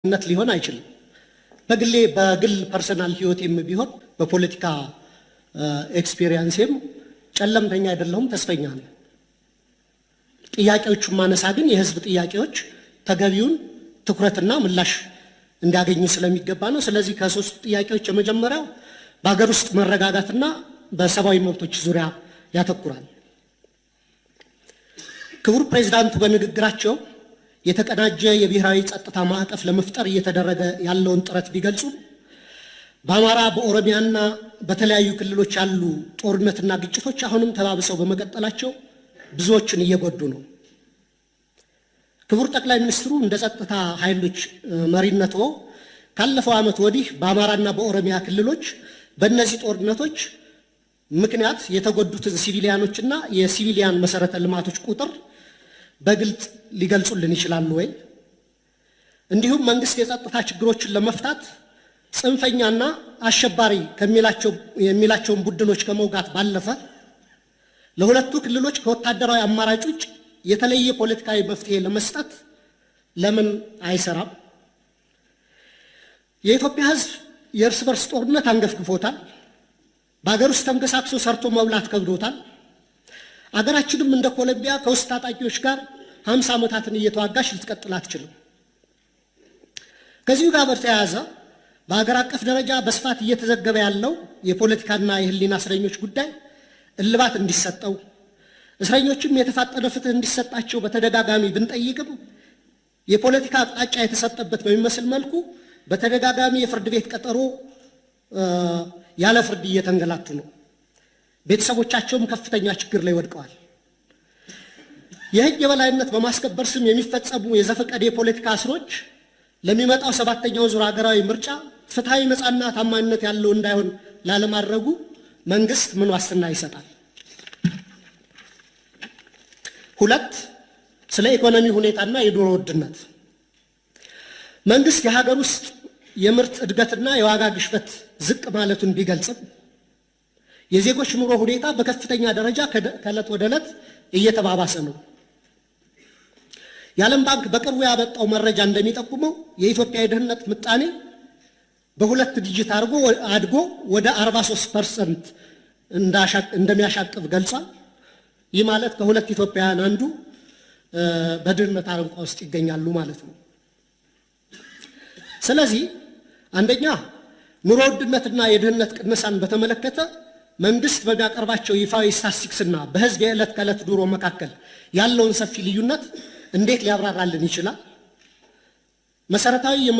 ሊሆን አይችልም። በግሌ በግል personal ህይወቴም ቢሆን በፖለቲካ experience ኤም ጨለምተኛ አይደለሁም፣ ተስፈኛ ነኝ። ጥያቄዎቹን ማነሳ ግን የህዝብ ጥያቄዎች ተገቢውን ትኩረትና ምላሽ እንዲያገኙ ስለሚገባ ነው። ስለዚህ ከሶስቱ ጥያቄዎች የመጀመሪያው በሀገር ውስጥ መረጋጋትና በሰብአዊ መብቶች ዙሪያ ያተኩራል። ክቡር ፕሬዚዳንቱ በንግግራቸው የተቀናጀ የብሔራዊ ጸጥታ ማዕቀፍ ለመፍጠር እየተደረገ ያለውን ጥረት ቢገልጹም፣ በአማራ፣ በኦሮሚያና በተለያዩ ክልሎች ያሉ ጦርነትና ግጭቶች አሁንም ተባብሰው በመቀጠላቸው ብዙዎችን እየጎዱ ነው። ክቡር ጠቅላይ ሚኒስትሩ፣ እንደ ጸጥታ ኃይሎች መሪነትዎ ካለፈው ዓመት ወዲህ በአማራና በኦሮሚያ ክልሎች በእነዚህ ጦርነቶች ምክንያት የተጎዱትን civilian ኦችና የ civilian መሰረተ ልማቶች ቁጥር በግልጽ ሊገልጹልን ይችላሉ ወይ? እንዲሁም መንግስት የጸጥታ ችግሮችን ለመፍታት ጽንፈኛና አሸባሪ የሚላቸውን ቡድኖች ከመውጋት ባለፈ ለሁለቱ ክልሎች ከወታደራዊ አማራጭ ውጭ የተለየ ፖለቲካዊ መፍትሄ ለመስጠት ለምን አይሰራም? የኢትዮጵያ ሕዝብ የእርስ በርስ ጦርነት አንገፍግፎታል። በሀገር ውስጥ ተንቀሳቅሶ ሰርቶ መብላት ከብዶታል። አገራችንም እንደ ኮሎምቢያ ከውስጥ ታጣቂዎች ጋር 50 ዓመታትን እየተዋጋች ልትቀጥል አትችልም። ከዚሁ ጋር በተያያዘ በሀገር አቀፍ ደረጃ በስፋት እየተዘገበ ያለው የፖለቲካና የሕሊና እስረኞች ጉዳይ እልባት እንዲሰጠው፣ እስረኞችም የተፋጠነ ፍትህ እንዲሰጣቸው በተደጋጋሚ ብንጠይቅም፣ የፖለቲካ አቅጣጫ የተሰጠበት በሚመስል መልኩ በተደጋጋሚ የፍርድ ቤት ቀጠሮ ያለ ፍርድ እየተንገላቱ ነው። ቤተሰቦቻቸውም ከፍተኛ ችግር ላይ ወድቀዋል። የሕግ የበላይነት በማስከበር ስም የሚፈጸሙ የዘፈቀደ የፖለቲካ እስሮች ለሚመጣው ሰባተኛው ዙር ሀገራዊ ምርጫ ፍትሐዊ፣ ነፃና ታማኝነት ያለው እንዳይሆን ላለማድረጉ መንግስት ምን ዋስትና ይሰጣል? ሁለት፣ ስለ ኢኮኖሚ ሁኔታና የኑሮ ውድነት። መንግስት የሀገር ውስጥ የምርት እድገትና የዋጋ ግሽበት ዝቅ ማለቱን ቢገልጽም፣ የዜጎች ኑሮ ሁኔታ በከፍተኛ ደረጃ ከዕለት ወደ ዕለት እየተባባሰ ነው። የዓለም ባንክ በቅርቡ ያወጣው መረጃ እንደሚጠቁመው የኢትዮጵያ የድህነት ምጣኔ በሁለት digit አድርጎ አድጎ ወደ 43% እንደሚያሻቅብ ገልጿል። ይህ ማለት ከሁለት ኢትዮጵያውያን አንዱ በድህነት አረንቋ ውስጥ ይገኛሉ ማለት ነው። ስለዚህ አንደኛ፣ ኑሮ ውድነትና የድህነት ቅነሳን በተመለከተ መንግስት በሚያቀርባቸው ይፋዊ ስታትስቲክስና በህዝብ የዕለት ከዕለት ኑሮ መካከል ያለውን ሰፊ ልዩነት እንዴት ሊያብራራልን ይችላል? መሰረታዊ